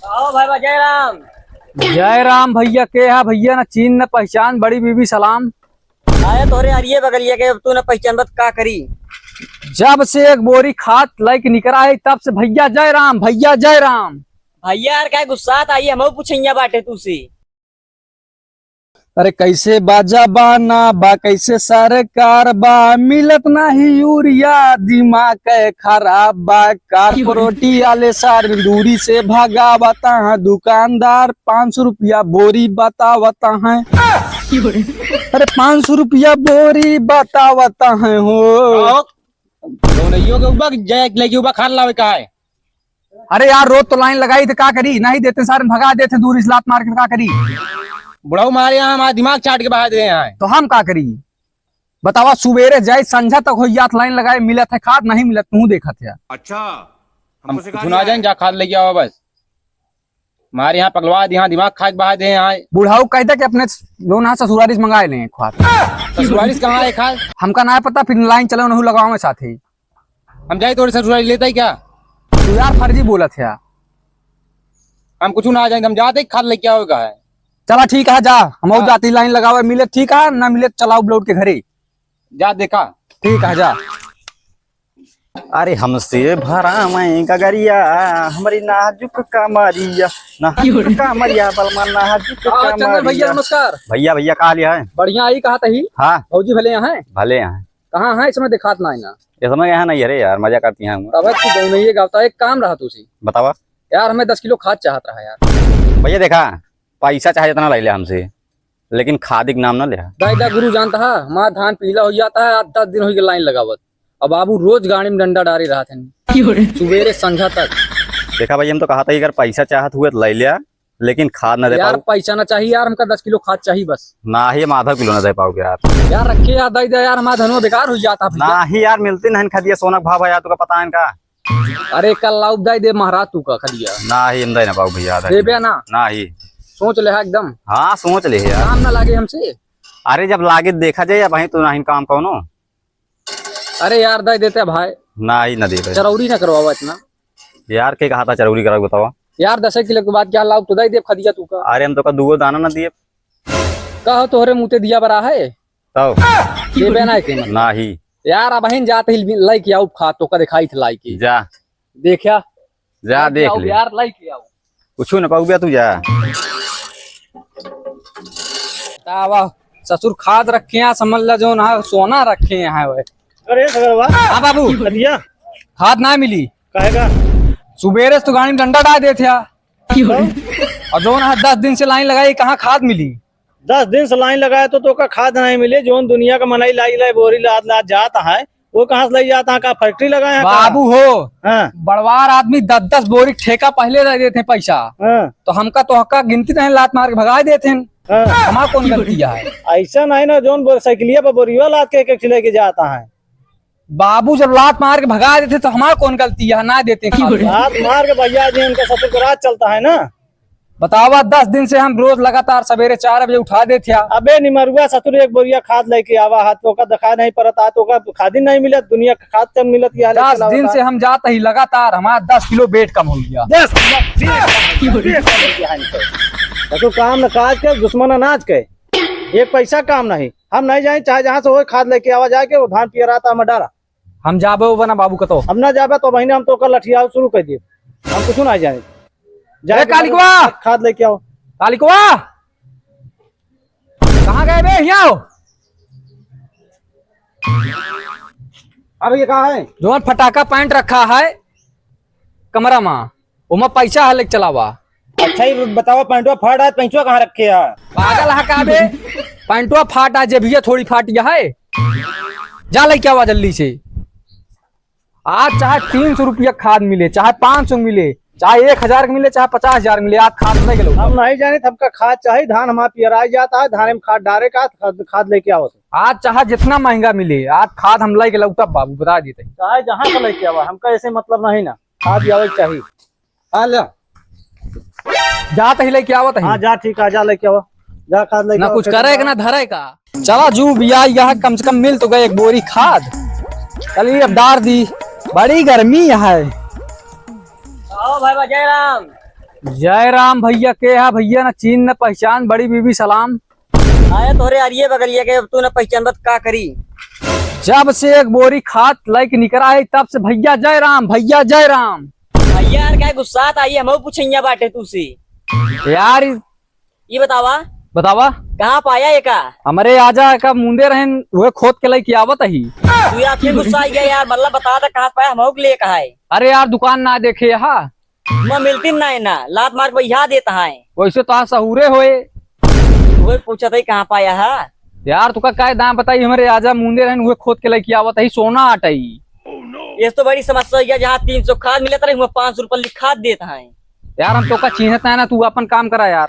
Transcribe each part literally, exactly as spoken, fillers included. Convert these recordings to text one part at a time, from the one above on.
आओ भाई बा, जय राम। जय राम भैया, के हा भैया, ना चीन ना पहचान, बड़ी बीबी सलाम। आया तोहरे अरिये बगलिया के, अब तू ना पहचान बत का करी। जब से एक बोरी खाद लैके निकरा है, तब से भैया जय राम, भैया जय राम। भैया यार, काहे गुस्सात आई, हमहू पूछैया बाटे तू से। अरे कैसे बा जमाना बा, कैसे सरकार बा, मिलत नाही यूरिया, दिमाग के खराब बा। कॉरपोरेटी वाले सारे दूरी से भगावत हैं, दुकानदार पाँच सौ रुपया बोरी बतावत हैं। अरे पाँच सौ रुपया बोरी बतावत हैं हो। आओ। दोनों के उबा जाए, लेके उबा खान लावे का है? अरे यार, रोज तो लाइन लगाई थे, का करी? नहीं देते सारे, भगा देते दूर इस लात मार के, का करी? बुढ़ऊ मारे यहाँ हमारा दिमाग चाट के बहा दे यहाँ। तो हम का करी? बतावा, सुबेरे जाए संझा तक हो जात, लाइन लगाए, मिलत है खाद, नहीं मिलत, तू देखत है। अच्छा, हम हमको सिखा सुना दिया जाए, है। जा खाद लेके आवा बस। हमारे यहाँ पगलवा दे, यहाँ दिमाग खा के बहा दे यहाँ। बुढ़ऊ कहता कि अपने लोग ना ससुरारी से मंगाए लें खाद। ससुरारी से कहाँ है खाद? हमका ना पता, फिर लाइन चले, उन्होंने लगावे साथ ही। हम जाए तोरे ससुरारी लेता ही क्या? तू यार फर्जी बोलत है। हम कुछ ना जाए, हम जाते ही खाद लेके आओगे है। चला ठीक है, जा, हम हाँ। जाती लाइन लगावे, मिले ठीक है, ना मिले चलाओ लौट के घरे। जा देखा। ठीक है, जा। अरे हमसे भरा मैं गगरिया, हमारी नाजुक कमरिया, नाजुक कमरिया, बलमा नाजुक हाँ, चंदन भैया, कमरिया। नमस्कार। भैया, भैया, का हाल है? बढ़िया, आई कहा तही? हाँ। भौजी भले यहाँ है? भले यहाँ। कहाँ है? इसमें दिखात ना है ना। इसमें यहाँ नहीं है रे यार, मजा करती हैं हम। तब तू गाँव में ये गावता, एक काम रहा तू सी। बतावा। यार, हमें दस किलो खाद चाहत रहा यार। भैया देखा, पैसा चाहे जितना ले ले हमसे, लेकिन खादी के नाम ना ले। दाई दा गुरु जानता है, हमारा धान पीला हो जाता है, आठ दस दिन हो गए लाइन लगावत। अब बाबू रोज गाड़ी में डंडा डारे रहत हैं। क्यों रे? सुबेरे संझा तक। देखा भाई, हम तो कहा था कि अगर पैसा चाहत हुए तो ले लिया, लेकिन खाद ना दे यार, पाऊ। पैसा ना चाहिए यार, हमका दस किलो खाद चाहिए बस। ना ही हम आधा किलो ना दे पाओगे यार। यार रखे यार, दाई दा यार, हमारा धनवा बेकार हो जाता भैया। ना ही यार, मिलती नहीं खदिया सोना के भाव है यार, तुका पता है इनका। अरे कल लाउब दाई दे महाराज तू का खदिया। ना ही हम दे ना पाऊ भैया, आधा देबे किलो। ना? ना ही। सोच ले हा एकदम। हाँ, सोच ले यार। काम ना लागे हमसे। अरे जब लागे देखा जाए, अब वहीं तो नहीं काम कौनो। अरे यार, दे देते भाई। ना ही ना देबे। चरौरी ना करवावा इतना। यार के कहा था चरौरी करा, बतावा। यार दस किलो के बाद क्या लाउब तो दे दे खदिया तू का। अरे हम तो का दुगो दाना ना दिए। कहो तोहरे मुँह ते दिया बरा है। तब देबे ना के मतलब। ना ही। यार, अबहिन जात ही लइके आउब खाद, तोका देखाई थे लाइके। जा। देखा। जा, लेके देख आउब ले। यार, लइके आउब। कुछ न पाउबे तू, जा। बतावा, ससुर खाद रखे हैं, समझ ला जौन है, सोना रखे हैं वे। अरे सगरवा। हाँ बाबू। खदिया? खाद ना मिली। काहे का? सुबेरे से तो गाड़ी में डंडा डाल देते हैं। और जौन है, दस दिन से लाइन लगाई, कहाँ खाद मिली? दस दिन से लाइन लगाए तो, तोका खाद नहीं मिले। जौन दुनिया का मनई लाई लाई बोरी लाद लाद जात है, वो कहाँ से लाई जात है? का फैक्ट्री लगाए हैं का? बाबू हो, हाँ। बड़वार आदमी दस दस बोरी ठेका पहले दे देते हैं पैसा। हाँ। तो हमका तो हक्का गिनती नहीं, लात मार के भगा देते हैं। हाँ। हमार कौन गलती है? ऐसा नहीं ना, जौन बोर-, साइकिलिया पर बोरिया लाद के एक एक ठे लेके जाता है। बाबू जब लात मार के भगा देते तो हमार कौन गलती है, ना देते खाद। लात मार के भैया जी, उनका ससुर का राज चलता है ना। बतावा, दस दिन से हम रोज लगातार सवेरे चार बजे उठा देत थे। अबे निमरुआ ससुर, एक बोरिया खाद लेके आवा हा, तोका दिखाई नहीं पड़त हा, तोका खादी नहीं मिलत, दुनिया का खाद कम मिलत, ये हालत दस चलावत दिन हा। से हम जात ही लगातार, हमारा दस किलो वेट कम हो गया। दस किलो वेट कम हो गया, वेट कम हो गया है इनके। तो काम न काज के, दुश्मन अनाज के, एक पैसा काम नहीं। हम नहीं जाए, चाहे जहाँ से होए खाद लेके आवा जाके, वो धान पियराता हम डारा। हम जाबे उबे ना बाबू कतो। हम ना जाबे तो बहिने हम तोका लठियाव शुरू कर दिए। हम कुछ ना जाने। ए कालिकवा! खाद लेके आओ। कालिकवा! कहाँ गए बे? हियाँ आओ। अब ये कहाँ है? जौन फटाका पैंट रखा है कमरा मा, ओमा पैसा है, लेके चलावा। अच्छा, ये बतावा, पैंटवा फाट है, पैंटवा कहाँ रखे है? पागल है का बे? पैंटवा फाट है, जेबिया थोड़ी फाटी है। जा लेके आवा जल्दी से। आज चाहे तीन सौ रुपया खाद मिले, चाहे पाँच सौ मिले, चाहे एक हजार के मिले, चाहे पचास हजार मिले, आज खाद लेके लौटा। हम नहीं जाने, हमका खाद चाही, धान हमार पियराई जाता है, धान में खाद डारे का, खाद, खाद लेके आओ। आज चाहे जितना महंगा मिले, आज खाद हम लेके लौटब बाबू, बता देते। चाहे जहाँ से लेके आवा, हमका ऐसे मतलब नहीं ना, खाद भी आवे के चाही। हाँ, ले। जात ही लेके आवत ही। हाँ, जा, ठीक है, जा लेके आवा। जा, खाद लेके ना आवा, कुछ फिर करे हम के ना धरे का। चला जू बिया, यह कम से कम मिल तो गए एक बोरी खाद। चलिए अब डार दी, बड़ी गर्मी है। आओ भाई बा जयराम। जय राम भइया, के हा भइया? न चीन न पहचान, बड़ी बीबी सलाम। आया तोहरे अरिये बगलिया के, अब तू न पहचान बत का करी। जब से एक बोरी खाद लइके निकरा है, तब से भइया जय राम, भइया जय राम। भइया यार, काहे गुस्सात आई? हमहू पूछइया बाटे तू से। यार, ये बतावा। बतावा। कहाँ पाया एका? हमरे आजा का मुंदे रहन, उहे खोद के लइके आवत ही। तू यार फिर गुस्सा आ गया यार, मतलब बता दे कहाँ पाया, हमहू के लिए कहा है। अरे यार, दुकान ना देखे हा। मैं मिलती ना है ना, लात मार के बहिया देता है। वैसे तो सहूरे होए। वही पूछत ही कहाँ पाया है। यार, तुका काय दाम बताई, हमरे आजा मुंदे रहन, उहे खोद के लइके आवत ही, सोना आटई। ये तो बड़ी समस्या हो गया, जहाँ तीन सौ खाद मिलत रही, वहाँ पाँच सौ रुपये लिखा देता है। यार, हम तोका चीन्हत ना, ना, तू अपन काम करा यार।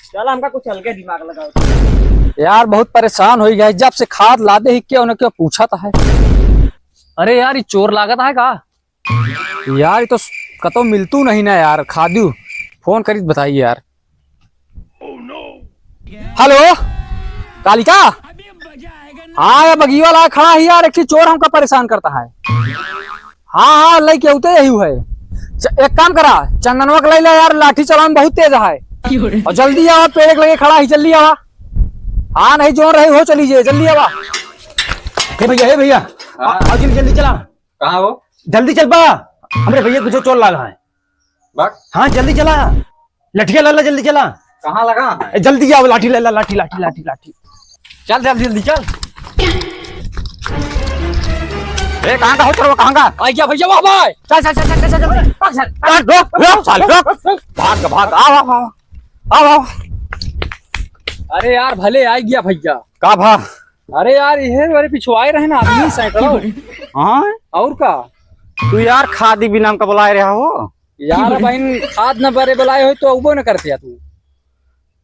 चल, हमका कुछ हल्के दिमाग लगाओ। यार, बहुत परेशान हो गया है, जब से खाद लादे ही क्यों न क्यों पूछत है। अरे यार, ये चोर लागत है का? यार, ये तो कतौ मिलतू नहीं ना यार, खादू। फोन करी बताई यार। हेलो, कालिका। हाँ यार, बगिया वाला खड़ा है यार, एक ठे चोर हमका परेशान करता है। हाँ, हाँ, लइके उते यही है। च-, एक काम करा, चंदनवा के लइ ला यार, लाठी चलावे में बहुत तेज है। और जल्दी आवा, पेड़ के लगे खड़ा है, जल्दी आवा। हाँ, नहीं, जोन रहे हो, चली जाए, जल्दी आवा। हे भइया, हे भइया, हाँ। आ, आ, जल्दी, जल्दी चला। कहाँ हो? जल्दी चल पा, हमरे भइया कुछ चोर लागा है। बक। हाँ, जल्दी चला। लठिया लइ ला, जल्दी चला। कहाँ लगा है? ए, जल्दी आओ, लाठी लइ ला, लाठी, लाठी, लाठी, लाठी। चल, चल, जल्दी चल। ए, कहाँ का हो, चलो, कहाँ का? आ गया भइया, वाह भाई। चल, चल, चल, चल, चल, चल, चल, चल, रुक, रुक, साल, रुक। भाग, भाग, आओ, आओ, आओ, आओ, आओ। अरे यार, भले आ गया भइया। का भा? अरे यार, ये हमारे पिछवाए रहे ना आदमी सैकड़ों। हाँ? और का? तू यार खादी बिना हमका बुलाए रहा हो? यार, बहन, खाद न बरे बुलाए हो तो अउबो न करते तू।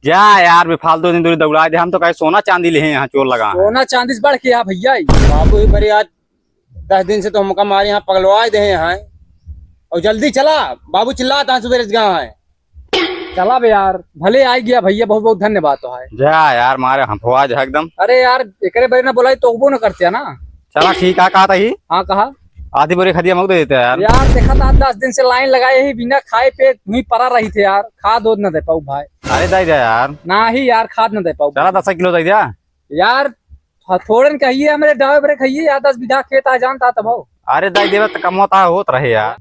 जा यार, बेफालतू दिन दूरी दौड़ाए दे, हम तो कहे सोना चांदी ले हैं यहाँ चोर लगा है। सोना चांदी से बढ़ के यहाँ भइया ही। बाबू ही बरे आज दस दिन से तो हमका मारे यहाँ पगलवाए दे हैं। और जल्दी चला, बाबू चिल्लात हैं सुबह से गा है। चला बे यार, भले आ गया भइया, बहुत बहुत धन्यवाद तो है। जा यार, मारे हंफवा जा एकदम। अरे यार, एकरे बरे ना बुलाई तो अउबो ना करते ना। चला ठीक है, कहा था ही? हाँ, कहा। आधी बोरी खदिया मऊ दे देते हैं यार। यार, देखा था दस दिन से लाइन लगाए ही, बिना खाए पेट वहीं परा रही थे यार, खाद ओद ना दे पाऊ भाई। अरे दे दे यार। ना ही यार, खाद ना दे पाऊ चला भाई। दस किलो दे दिया। यार, हाँ, थोड़न कहिए, हमरे डावे बरे खाइए यार, दस बीघा खेत आ जानता तब हो। अरे दे देवे तो कम होता होत रहे यार।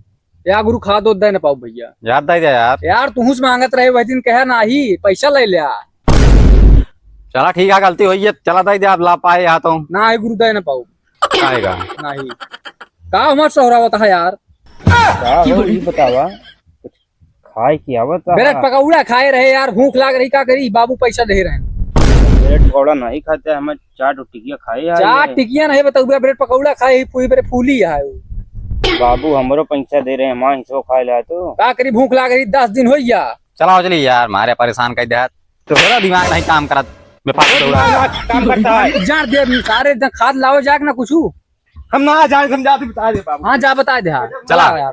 या गुरु खाद ओद दे न पाऊ भइया। यार दे दे यार। यार तुहूँ से मांगत रहे वही दिन, कहे नाही, पैसा ले ल्या। चला ठीक है, गलती होई है, चला दे दे, अब ला पाए यहाँ तो। नाही गुरु दे न पाऊ। आएगा। नाही। का हमार सोहरावत है यार? का हो, ई बतावा, कुछ खाए की आवत है? ब्रेड पकौड़ा खाए रहे यार, भूख लाग रही, का करी, बाबू पैसा दे रहे हैं। ब्रेड पकौड़ा नहीं खाते, हमें चाट और टिकिया खाए यार, चाट ये। टिकिया नहीं बताऊँ, ब्रेड पकौड़ा खाए ही, पूरी बरे फूली है वो। बाबू हमरो पैसा दे रहे हैं, हमारा हिस्सा खाए ला तो। का करी, भूख लाग रही, दस दिन हो गया। चलाओ चली यार, मारे परेशान कर दे। तोहरा दिमाग नहीं काम करत, बेफालतू दौड़ा। दिमाग काम करता है। जान दे, सारे दिन खाद लाओ जाके ना कुछ। हम ना जाए, समझा दे, बता दे बाबू। हाँ, जा बता दे, हाँ। चला। चला यार।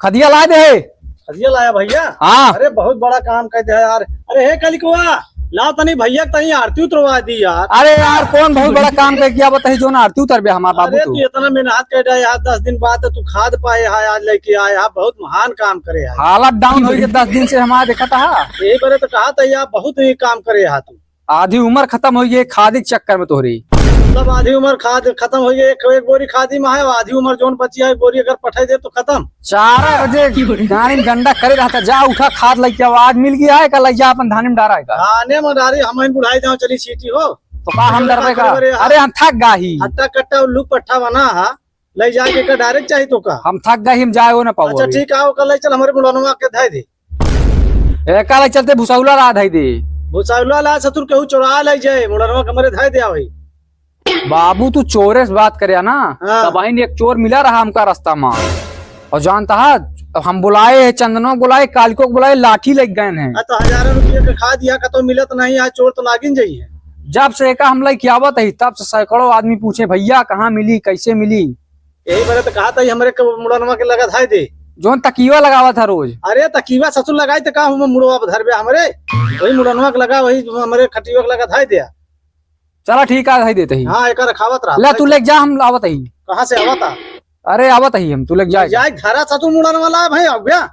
खदिया ला दे। खदिया लाया भइया? हाँ। अरे बहुत बड़ा काम कर दिया यार। अरे हे कलिकवा, ला तनी भइया तनी आरती उतरवा दी यार। अरे यार, कौन बहुत बड़ा काम कर दिया बताई, जो ना आरती उतरबे हमार बाबू अरे तू। तू इतना मेहनत कर दिया यार, दस दिन बाद तू खाद पाए है, आज लेके आए है, बहुत महान काम करे है। हालत down हो गई, दस दिन से हमारा देखा था। यही बरे तो कहा था यार, बहुत ही काम करे है तू। आधी उमर खतम होइ गई खादी के चक्कर में तोहरी। मतलब आधी उमर खाद खतम होइ गई, एक, एक बोरी खादी में है, आधी उमर जौन बची है, एक बोरी अगर पठाई दे तो खतम। चार बजे गाड़ी में गंडा करे रहता, जा उठा खाद लइके आवा, आज मिल गया है, का लइ जा अपन धाने में डारा है का? धाने में डारी, हम ही बुढ़ाई जाओ, चली सीटी हो। तो का हम डरबे का? अरे हम थक गा ही। हट्टा कट्टा उल्लू पट्ठा बना है, लइ जाए के का direct चाही तो का? हम थक गए, हम जाए हो ना पाऊ अच्छा अभी। ठीक है, ओकर लइ चल, हमरे मुड़नवा के धइ दे। एका लइ चलते भुसौला ला धइ दे। भुसौला ला ससुर केहू चोरा लइ जाए, मुड़नवा के हमरे धइ दे आवई। बाबू तू चोरे से बात करे ना, हाँ। तब आइन एक चोर मिला रहा हमका रास्ता में। और जानता है, हम बुलाए हैं, चंदनो बुलाए, कालिको बुलाए, लाठी लइ गए हैं। आ तो हजारों रुपये के खाद यहाँ कतौ मिलत नहीं, आज चोर तो लागिन जाई है। जब से एका हम लइके आवत ही, तब से सैकड़ों आदमी पूछे, "भइया, कहाँ मिली, कैसे मिली?" यही बरे तो कहा था, "ये हमरे के मुड़नवा के लगा धाय दे।" जौन तकिया लगावत है रोज। अरे तकिया ससुर लगाई तो का हम मुड़वा पर धरबे हमरे? वही मुड़नवा के लगा, वही हमरे खटिया के लगा धाय दे। चला ठीक है, धाय देते ही। हाँ, एका रखावत रहा। ले तू लेके जा, हम आवत ही। कहाँ से आवत आ? अरे आवत ही हम, तू लेके जा। जाए घरा ससुर मुड़नवा ला भाई, आ गया।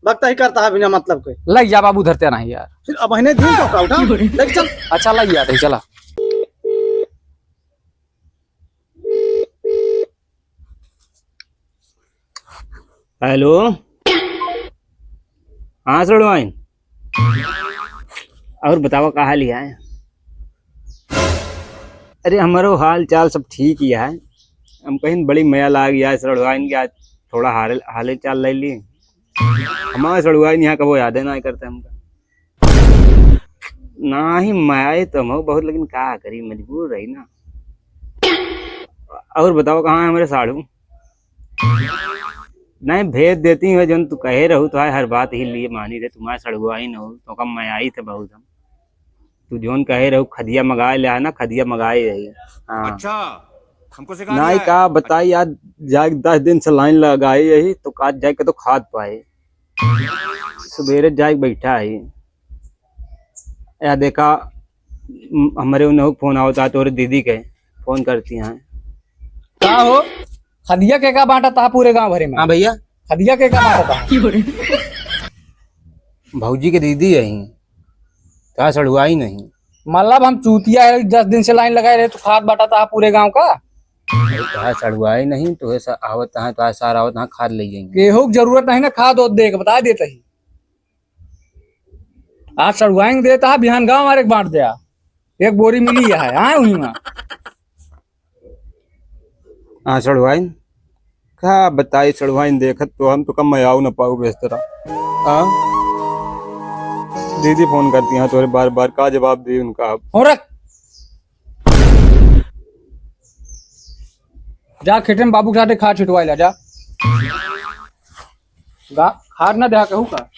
बकता ही करता है बिना मतलब के। लइ जा बाबू, धरते नहीं यार। फिर अब हिने दिन तो उठा, उठा। लेके चल। अच्छा, लइ जा, चला। हेलो, हाँ सड़वाइन, और बतावा का हाल है? अरे, हमरो हाल चाल सब ठीक ही है। हम कहिन बड़ी मया लाग गया है सड़वाइन के, आज थोड़ा हाल, हाले चाल ले ली। हमारे सड़वाइन यहाँ कबो यादे ना करते हमका। नाही, मया तो हम बहुत, लेकिन का करी, मजबूर रही ना। और बतावा, कहाँ है हमरे साढ़ू? नहीं, भेज देती हूँ, जौन तू कहे रहू, तो हर बात ही लिए मानी रहे, तुम्हारे सड़ुआइन हो, तो कम मयाई थे बहुत हम। तू जौन कहे रहू, खदिया मंगाए ले आए ना, खदिया मंगाए रही। हाँ। अच्छा, हमको सिखा नहीं, दिया है। का बताई, आज जाके दस दिन से लाइन लगाई यही, तो आज जाके तो खाद पाए। सुबेरे जाके बैठा है। या देखा, म-, हमरे उन्हें फोन आवता, तोरे दीदी के फोन करती हैं। का हो? खदिया के का बांटा था पूरे गांव भरे में? हाँ भैया। खदिया के का बांटा था? भौजी के दीदी यही, का सड़ुआई नहीं। मतलब हम चूतिया है, दस दिन से लाइन लगाए रहे तो खाद बांटा था पूरे गांव का? अरे, तोहार सड़ुआई नहीं, तो ऐसा आवत है, तोहार सार आवत है, खाद ले जाएंगे। केहू के जरूरत नहीं ना, खाद ओद दे के बता देता ही। आज सड़ुआइन देता है, बिहान गांव वाले के बांट दिया। एक बोरी मिली है, आए हुई माँ। हाँ सड़ुआइन, का बताई सड़ुआइन, देखत तो हम तो कम में आओ ना पाऊ बेस्तरा। हाँ, दीदी फोन करती हैं तोरे बार बार, का जवाब दी उनका अब? हो रख। जा खेते में बाबू के साथे खाद छिटवाए ला, जा। गा-, खाद ना देहा कहू का?